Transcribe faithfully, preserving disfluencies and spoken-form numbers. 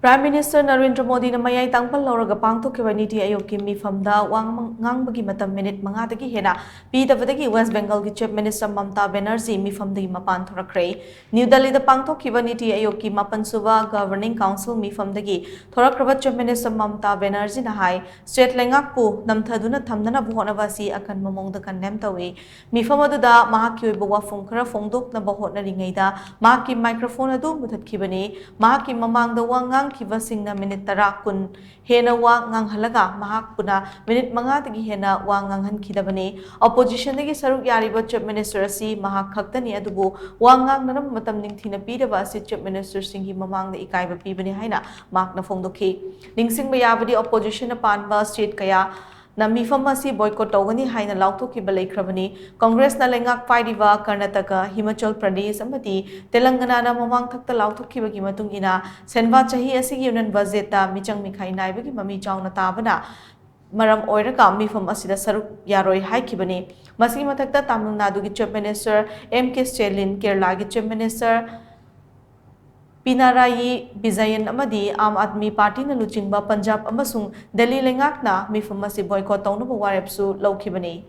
Prime Minister Narendra ꯃꯣꯗꯤꯅ ꯃꯌꯥꯏ ꯇꯪꯄꯜ ꯂꯧꯔꯒ ꯄꯥꯡꯊꯣꯛꯈꯤꯕ ꯅꯤꯇꯤ ꯑꯥꯌꯣꯒꯀꯤ ꯃꯤꯐꯝꯗ ꯋꯥ ꯉꯥꯡꯕꯒꯤ ꯃꯇꯝ ꯃꯤꯅꯤꯠ ꯃꯉꯥꯗꯒꯤ ꯍꯦꯟꯅ ꯄꯤꯗꯕꯗꯒꯤ West Bengalꯒꯤ Chief Minister ꯃꯃꯇꯥ ꯕꯦꯅꯔꯖꯤ ꯃꯤꯐꯝꯗꯒꯤ ꯃꯄꯥꯟ ꯊꯣꯔꯛꯈ꯭ꯔꯦ꯫ ꯅ꯭ꯌꯨ ꯗꯦꯜꯂꯤꯗ ꯄꯥꯡꯊꯣꯛꯈꯤꯕ ꯅꯤꯇꯤ ꯑꯥꯌꯣꯒꯀꯤ ꯃꯥꯄꯟ ꯁꯨꯕ Governing Council ꯃꯤꯐꯝꯗꯒꯤ ꯊꯣꯔꯛꯈ꯭ꯔꯕ Chief Minister ꯃꯃꯇꯥ ꯕꯦꯅꯔꯖꯤꯅ ꯍꯥꯏ, state ꯂꯩꯉꯥꯛꯄꯨ ꯅꯝꯊꯗꯨꯅ ꯊꯝꯅꯅꯕ ꯍꯣꯠꯅꯕ ꯑꯁꯤ ꯑꯀꯟꯕ ꯃꯑꯣꯡꯗ condemn ꯇꯧꯏ꯫ ꯃꯤꯐꯝ ꯑꯗꯨꯗ ꯃꯍꯥꯛꯀꯤ ꯑꯣꯏꯕ ꯋꯥꯐꯝ ꯈꯔ ꯐꯣꯡꯗꯣꯛꯅꯕ ꯍꯣꯠꯅꯔꯤꯉꯩꯗ ꯃꯍꯥꯛꯀꯤ microphone ꯑꯗꯨ ꯃꯨꯊꯠꯈꯤꯕꯅꯤ꯫ ꯃꯍꯥꯛꯀꯤ ꯃꯃꯥꯡꯗ ꯋꯥ ꯉꯥꯡꯈꯤꯕꯁꯤꯡꯅ ꯃꯤꯅꯤꯠ ꯇꯔꯥ, ꯀꯨꯟ ꯍꯦꯟꯅ ꯋꯥ ꯉꯥꯡꯍꯜꯂꯒ ꯃꯍꯥꯛꯄꯨꯅ ꯃꯤꯅꯤꯠ ꯃꯉꯥꯗꯒꯤ ꯍꯦꯟꯅ ꯋꯥ ꯉꯥꯡꯍꯟꯈꯤꯗꯕꯅꯤ꯫ Oppositionꯗꯒꯤ ꯁꯔꯨꯛ ꯌꯥꯔꯤꯕ Chief Minister ꯑꯁꯤ ꯃꯍꯥꯛ ꯈꯛꯇꯅꯤ, ꯑꯗꯨꯕꯨ ꯋꯥ ꯉꯥꯡꯅꯅꯕ ꯃꯇꯝ ꯅꯤꯡꯊꯤꯅ ꯄꯤꯗꯕ ꯑꯁꯤ Chief Ministerꯁꯤꯡꯒꯤ ꯃꯃꯥꯡꯗ ꯏꯀꯥꯏꯕ ꯄꯤꯕꯅꯤ ꯍꯥꯏꯅ ꯃꯍꯥꯛꯅ ꯐꯣꯡꯗꯣꯛꯈꯤ꯫ ꯅꯤꯡꯁꯤꯡꯕ ꯌꯥꯕꯗꯤ, Oppositionꯅ ꯄꯥꯟꯕ state ꯀꯌꯥꯅ ꯃꯤꯐꯝ ꯑꯁꯤ boycott ꯇꯧꯒꯅꯤ ꯍꯥꯏꯅ ꯂꯥꯎꯊꯣꯛꯈꯤꯕ ꯂꯩꯈ꯭ꯔꯕꯅꯤ꯫ Congressꯅ ꯂꯩꯉꯥꯛ ꯄꯥꯏꯔꯤꯕ ꯀꯔꯅꯥꯇꯀꯥ, ꯍꯤꯃꯥꯆꯜ ꯄ꯭ꯔꯗꯦꯁ ꯑꯃꯗꯤ ꯇꯦꯂꯪꯒꯅꯥꯅ ꯃꯃꯥꯡ ꯊꯛꯇ ꯂꯥꯎꯊꯣꯛꯈꯤꯕꯒꯤ ꯃꯇꯨꯡ ꯏꯟꯅ, ꯁꯦꯟꯕꯥ ꯆꯍꯤ ꯑꯁꯤꯒꯤ Union Budgetꯇ ꯃꯤꯆꯪ ꯃꯤꯈꯥꯏ ꯅꯥꯏꯕꯒꯤ ꯃꯃꯤ ꯆꯥꯎꯅ ꯇꯥꯕꯅ ꯃꯔꯝ ꯑꯣꯏꯔꯒ ꯃꯤꯐꯝ ꯑꯁꯤꯗ ꯁꯔꯨꯛ ꯌꯥꯔꯣꯏ ꯍꯥꯏꯈꯤꯕꯅꯤ꯫ ꯃꯁꯤꯒꯤ ꯃꯊꯛꯇ ꯇꯥꯃꯤꯜ ꯅꯥꯗꯨꯒꯤ Chief Minister ꯑꯦꯝ ꯀꯦ ꯁ꯭ꯇꯦꯂꯤꯟ, ꯀꯦꯔꯂꯥꯒꯤ Chief Minister ꯄꯤꯅꯔꯥꯌꯤ ꯕꯤꯖꯌꯟ ꯑꯃꯗꯤ ꯑꯥꯝ ꯑꯥꯗꯃꯤ ꯄꯥꯔꯇꯤꯅ ꯂꯨꯆꯤꯡꯕ ꯄꯟꯖꯥꯕ ꯑꯃꯁꯨꯡ ꯗꯦꯜꯂꯤ ꯂꯩꯉꯥꯛꯅ ꯃꯤꯐꯝ ꯑꯁꯤ boycott ꯇꯧꯅꯕ ꯋꯥꯔꯦꯞꯁꯨ ꯂꯧꯈꯤꯕꯅꯤ꯫